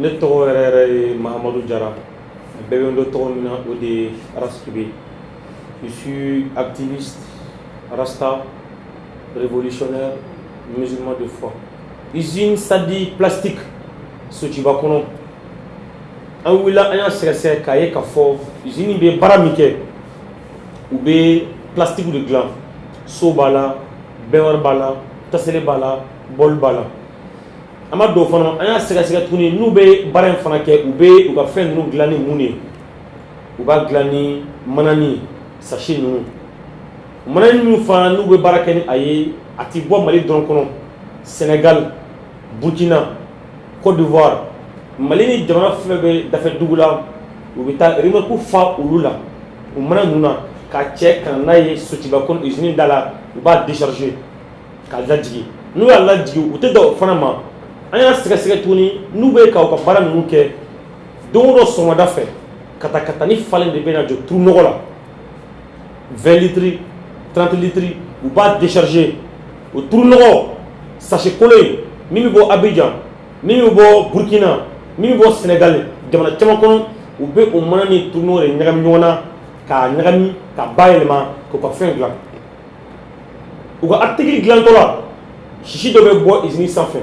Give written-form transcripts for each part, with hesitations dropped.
Ne tɔgɔ yɛrɛ yɛrɛ ye Mahamadu Jara. Bɛɛ bɛ n dɔn tɔgɔ min na, o de ye Ras Kebe. Je suis activiste rasta, révolutionnaire, musulman de foi. Usine Sadi Plastique Sotuba kɔnɔ, an wulila, an y'a sɛgɛsɛgɛ k'a ye k'a fɔ usine bɛ baara min kɛ, u bɛ plastique de dilan. So b'a la, baignoire b'a la, tasele b'a la, bol b'a la. An ma don fana, an y'a sɛgɛsɛgɛ tuguni, n'u bɛ baara in fana kɛ, u bɛ u ka fɛn ninnu dilan ni mun de ye? U b'a dilan ni manani sachet ninnu. Manani min fana n'u bɛ baara kɛ ni a ye, a ti bɔ Mali dɔrɔn kɔnɔ. Sénégal, Burkina, Côte d'Ivoire, Mali ni jamana fɛn bɛ dafɛ dugu la, u bɛ taa remorque fa olu la, o mana ninnu na, ka cɛ ka na n'a ye Sotuba kɔnɔ, usine da la, u b'a décharger k'a lajigin. N'u y'a lajigin, u tɛ dan o fana ma. An y'a sɛgɛsɛgɛ tuguni, n'u bɛ ka u ka baara ninnu kɛ, don o don sɔgɔmada fɛ, katakatani falen de bɛ na jɔ turu nɔgɔ la, 20 litres, 30 litres, u b'a décharger. O turu nɔgɔ sachet kolon in min bɛ bɔ Abidjan, min bɛ bɔ Burkina, min bɛ bɔ Sénégal, jamana caman kɔnɔ, u bɛ o mana ni turu nɔgɔ de ɲagami ɲɔgɔn na, k'a ɲagami, ka bayɛlɛma, k'u ka fɛn dilan. U ka article dilantɔ la, sisi dɔ bɛ bɔ usine sanfɛ.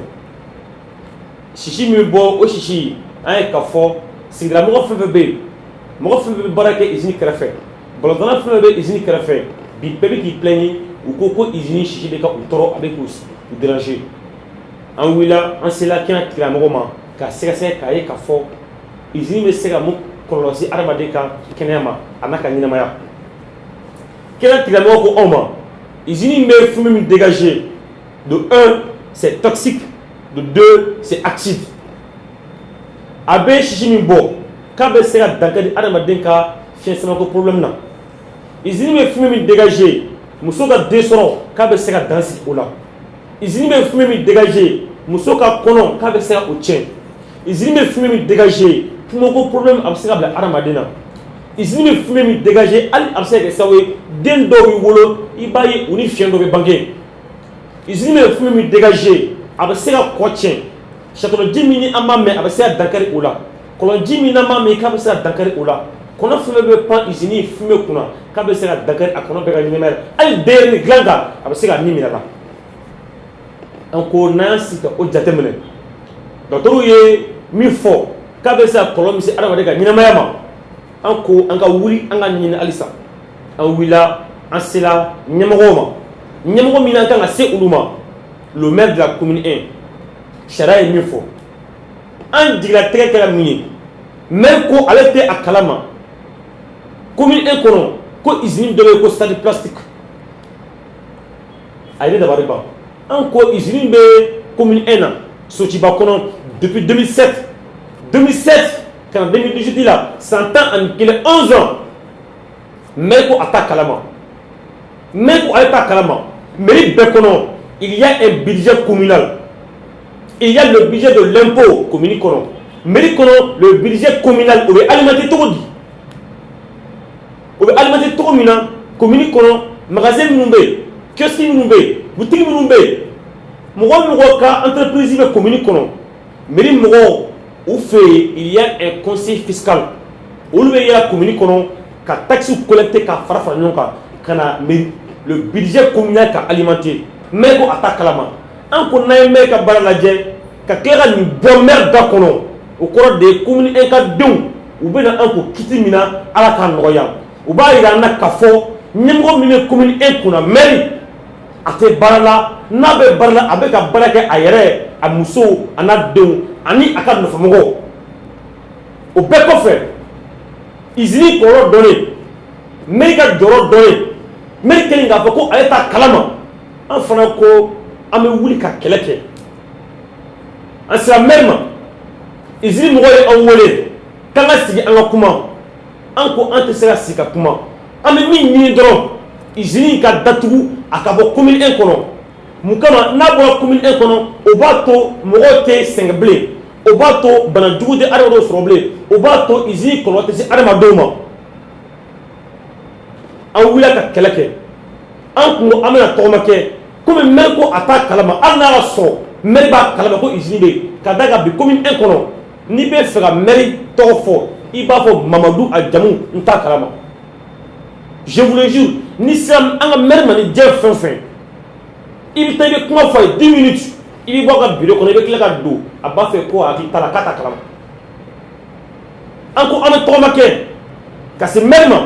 Sisi min bɛ bɔ, o sisi, an ye k'a fɔ sigidalamɔgɔ fɛn fɛn bɛ yen, mɔgɔ fɛn fɛn bɛ baara kɛ usine kɛrɛfɛ, balontanna fɛn fɛn bɛ usine kɛrɛfɛ, bi bɛɛ bɛ k'i plaigner. U ko ko usine sisi bɛ ka u tɔɔrɔ, a bɛ k'u déranger. An wulila, an sela kɛnɛ tigilamɔgɔw ma ka sɛgɛsɛgɛ k'a ye k'a fɔ usine bɛ se ka mun kɔlɔlɔ se adamaden ka kɛnɛya ma, a n'a ka ɲɛnamaya. Kɛnɛya tigilamɔgɔw ko anw ma, usine bɛ fumée min dégager, de un, c'est toxique, de deux, c'est acide. A bɛ sisi min bɔ, k'a bɛ se ka dankari adamaden ka fiɲɛ samako problème na. Usine bɛ fumée min dégager, muso ka den sɔrɔ, k'a bɛ se ka dan sigi o la. Usine bɛ fumée min dégager, muso ka kɔnɔ, k'a bɛ se ka o tiɲɛ. Usine bɛ fumée min dégager, pneumo problème, a bɛ se ka bila adamaden na. Usine bɛ fumée min dégager, hali a bɛ se ka kɛ sababu ye, den dɔw bɛ wolo, i b'a ye u ni fiɲɛ dɔ bɛ bange. Usine bɛ fumée min dégager, a bɛ se ka kɔ tiɲɛ. Château ji min ni an b'a mɛn, a bɛ se ka dankari o la. Kɔlɔnji min n'an b'a mɛn, k'a bɛ se ka dankari o la. Kɔnɔ fɛn fɛn bɛ pan usine fumée kunna, k'a bɛ se ka dankari a kɔnɔ bɛɛ ka ɲɛnamaya la. Hali denyɛrɛnin dilan kan, a bɛ se ka min minɛ a la. An ko n'an y'an sigi ka o jateminɛ, dɔgɔtɔrɔw ye min fɔ k'a bɛ se ka kɔlɔlɔ min se adamaden ka ɲɛnamaya ma, an ko an ka wuli, an ka ɲini halisa. An wulila, an sela ɲɛmɔgɔw ma, ɲɛmɔgɔ min an kan ka se olu ma, le maire de la commune 1. Sariya ye min fɔ, an jigilatigɛ kɛra min ye, maire ko ale tɛ a kalama commune 1 kɔnɔ ko usine dɔ bɛ yen ko Sadi Plastique. A ye ne dabali ban. An ko usine bɛ commune 1 na Sotuba kɔnɔ depuis 2007, 2007 ka na 2018 la, san 11, 11 ans. Maire ko a t'a kalama. Maire ko ale t'a kalama. Mairie bɛɛ kɔnɔ, il y a un budget communal, il y a le budget de l'impôt commune kɔnɔ. Mairie kɔnɔ, le budget communal, o bɛ alimenter cogo di? O bɛ alimenter cogo min na, commune kɔnɔ, magasin minnu bɛ yen, kiosque minnu bɛ yen, boutique minnu bɛ yen, mɔgɔ o mɔgɔ ka entreprise bɛ commune kɔnɔ, mairie mɔgɔw u fɛ yen, il y a un conseil fiscal. Olu bɛ yala commune kɔnɔ ka taxe collecter, ka fara fara ɲɔgɔn kan ka na le budget communal ka alimenter. Maire ko a t'a kalama. An ko n'an ye maire ka baara lajɛ, ka tila ka nin bɔ maire da kɔnɔ, o kɔrɔ de ye commune 1 ka denw, u bɛ na an ko kiti min na, Ala k'a nɔgɔya. U b'a yira an na k'a fɔ ɲɛmɔgɔ min bɛ commune 1 kunna, maire, a tɛ baara la. N'a bɛ baara la, a bɛ ka baara kɛ a yɛrɛ, a muso, a n'a denw ani a ka nɔfɛmɔgɔw. O bɛɛ kɔfɛ, usine kɔlɔlɔ dɔnnen, maire ka jɔyɔrɔ dɔnnen, maire kɛlen k'a fɔ ko ale t'a kalama, an fana ko an bɛ wuli ka kɛlɛ kɛ. An sera maire ma. Usine mɔgɔw ye an wele k'an ka sigi, an ka kuma. An ko an tɛ se ka sigi ka kuma. An bɛ min ɲini dɔrɔn, usine ka datugu, a ka bɔ commune 1 kɔnɔ. Mun kama? N'a bɔra commune 1 kɔnɔ, o b'a to mɔgɔw tɛ sɛgɛn bilen, o b'a to bana jugu tɛ adamadenw sɔrɔ bilen, o b'a to usine kɔlɔlɔ tɛ se adamadenw ma. An wulila ka kɛlɛ kɛ. An kun ko an bɛna tɔgɔma kɛ komi maire ko a t'a kalama. Hali n'a y'a sɔrɔ maire b'a kalama ko usine bɛ yen, ka d'a kan bi commune 1 kɔnɔ, N'i bɛ fɛ ka maire tɔgɔ fɔ, i b'a fɔ Mamadu, a jamu n t'a kalama. Je vous le jure, ni sera an ka maire ma ni diɲɛ fɛn o fɛn, i bɛ taa, i bɛ kuma fɔ a ye 10 minutes, i bɛ bɔ a ka bureau kɔnɔ, i bɛ tila ka don, a b'a fɛ ko a hakili t'a la, k'a t'a kalama. An ko an bɛ tɔgɔma kɛ ka se maire ma,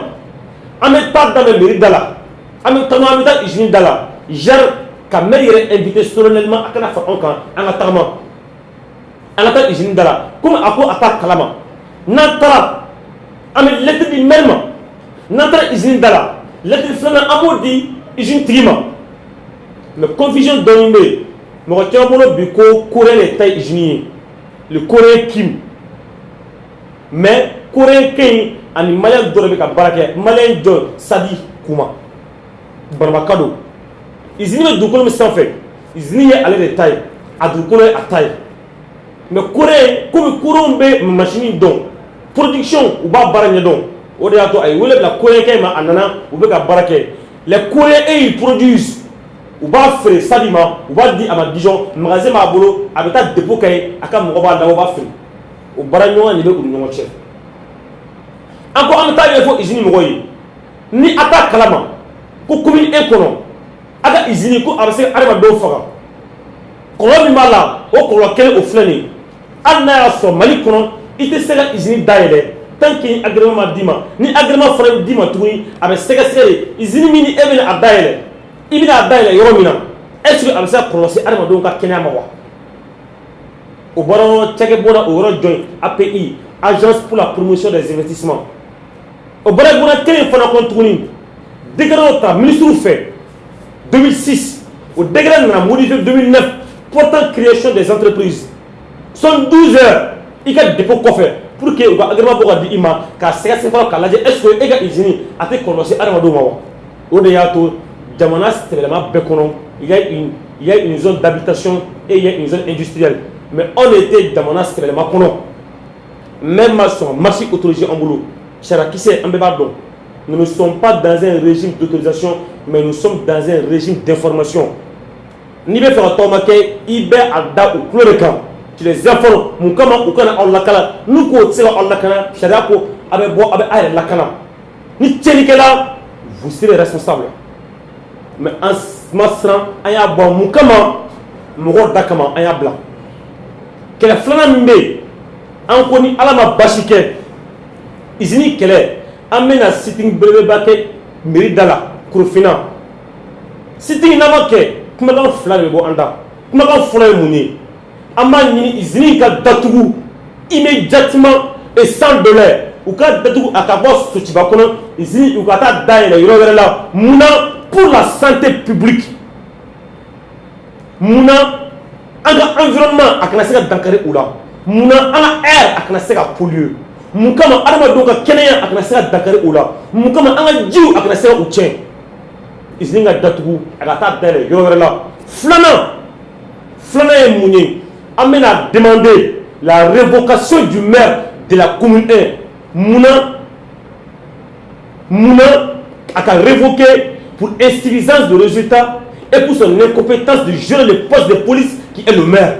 an bɛ taa daminɛ mairie da la, an bɛ taa, an bɛ taa usine da la, genre ka maire yɛrɛ invité solennellement a kana fara anw kan, an ka tagama, an ka taa usine da la. Komi a ko a t'a kalama, n'an taara, an bɛ lettre di maire ma. N'an taara usine da la, lettre filanan, an b'o di usine tigi ma. Mais confusion dɔɔni bɛ yen mɔgɔ caman bolo bi ko coréen de ta ye usine ye, le Coréen Kim. Mais Coréen kɛ in ani Malien dɔ de bɛ ka baara kɛ. Malien jɔn? Sadi Kuma Banabaka don. Usine bɛ dugukolo min sanfɛ, usine ye ale de ta ye, a dugukolo ye a ta ye. Mais Coréen, komi Coréenw bɛ machine dɔn, production, u b'a baara ɲɛdɔn, o de y'a to a ye wele bila Coréen kɛ in ma. A nana, u bɛ ka baara kɛ. Les Coréens, eux, ils produisent, u b'a feere Sadi ma, u b'a di a ma Dijon, magasin b'a bolo, a bɛ taa dépôt kɛ yen, a ka mɔgɔ b'a labɔ, u b'a feere. O baara ɲɔgɔn de bɛ u ni ɲɔgɔn cɛ. An ko an bɛ taa ɲɛfɔ usine mɔgɔw ye, ni a t'a kalama ko commune 1 kɔnɔ, a ka usine ko a bɛ se ka adamadenw faga, kɔlɔlɔ min b'a la, o kɔlɔlɔ kelen o filɛ nin ye. Hali n'a y'a sɔrɔ Mali kɔnɔ, i tɛ se ka usine dayɛlɛ tant que agrément ma d'i ma. Ni agrément fana bɛ d'i ma tuguni, a bɛ sɛgɛsɛgɛ de usine min ni e bɛna a dayɛlɛ, i bɛna a dayɛlɛ yɔrɔ min na, est ce que a bɛ se ka kɔlɔlɔ se adamadenw ka kɛnɛya ma wa? O bɔra cakɛ bɔra o yɔrɔ jɔn ye? API, Agence pour la promotion des investissements. O baara bɔra kelen fana kɔnɔ tuguni, décret dɔ ta ministre fɛ 2006, o décret nana modifié 2009, portant création des entreprises. 72 heures i ka dépôt kɔfɛ pour que u ka agrément bɔ ka di i ma, k'a sɛgɛsɛgɛ fɔlɔ, k'a lajɛ est ce que e ka usine a tɛ kɔlɔlɔ se adamadenw ma wa. O de y'a to jamana sɛbɛlama bɛɛ kɔnɔ, il y a une zone d'habitation et il y a une zone industrielle. Mais anw de tɛ jamana sɛbɛlama kɔnɔ. Même ma sɔn marché autorisé an bolo, sariyakisɛ, an bɛɛ b'a dɔn, nous ne sommes pas dans un régime d'autorisation, mais nous sommes dans un régime d'information. N'i bɛ fɛ ka tɔgɔma kɛ, i bɛ a da u tulo de kan, tu les informes. Mun kama u kana aw lakana? N'u ko u tɛ se ka aw lakana, sariya ko a bɛ bɔ, a bɛ a yɛrɛ lakana. Ni tiɲɛnikɛla, vous serez responsable. Mais an ma siran, an y'a bɔ. Mun kama? Mɔgɔw da kama, an y'a bila. Kɛlɛ filanan min bɛ yen, an ko ni Ala ma basi kɛ, usine kɛlɛ, an bɛna sit-in belebeleba kɛ mairie da la Korofina. Sit-in n'a ma kɛ, kumakan fila de bɛ bɔ an da. Kumakan fɔlɔ ye mun ye? An b'a ɲini usine ka datugu immédiatement et sans délai. U ka datugu, a ka bɔ Sotuba kɔnɔ, usine u ka taa dayɛlɛ yɔrɔ wɛrɛ la. Munna? Pour la santé publique. Munna? An ka environnement a kana se ka dankari u la. Munna? An ka air a kana se ka polluer. Mun kama? Adamadenw ka kɛnɛya a kana se ka dankari u la. Mun kama? An ka jiw a kana se ka u tiɲɛ. Usine ka datugu, a ka taa dayɛlɛ yɔrɔ wɛrɛ la. Filanan ye mun ye? An bɛna demander la révocation du maire de la commune 1. Munna? Munna a ka révoquer? Pour insuffisance de résultats et pour son incompétence de gérer le poste de police qui est le maire.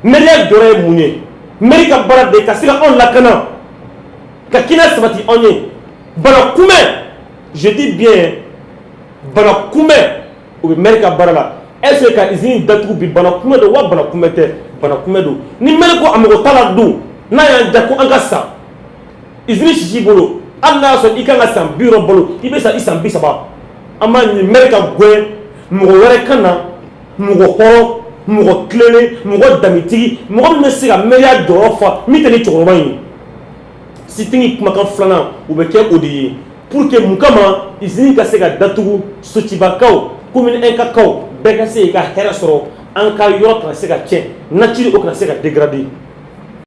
Maire jɔyɔrɔ ye mun ye? Maire ka baara de ka se ka anw lakana, ka kɛnɛya sabati anw ye, bana kunbɛn, je dis bien bana kunbɛn, o bɛ maire ka baara la. Est ce que ka usine datugu bi, bana kunbɛn don wa bana kunbɛn tɛ? Bana kunbɛn don. Ni maire ko a mago t'a la dun, n'a y'an ja ko an ka sa, usine sisi bolo, hali n'a y'a sɔrɔ i kan ka san 60 balo, i bɛ sa i san 30. An b'a ɲini maire ka gɛn, mɔgɔ wɛrɛ ka na, mɔgɔ hɔrɔn, mɔgɔ tilennen, mɔgɔ danbetigi, mɔgɔ min bɛ se ka maire jɔyɔrɔ fa, min tɛ ni cɛkɔrɔba in ye. Sit-in kumakan filanan, o bɛ kɛ o de ye pour que mun kama usine ka se ka datugu, Sotibakaw, commune 1 kakaw bɛɛ ka se k'i ka hɛrɛ sɔrɔ, an ka yɔrɔ kana se ka tiɲɛ, nature o kana se ka dégrader.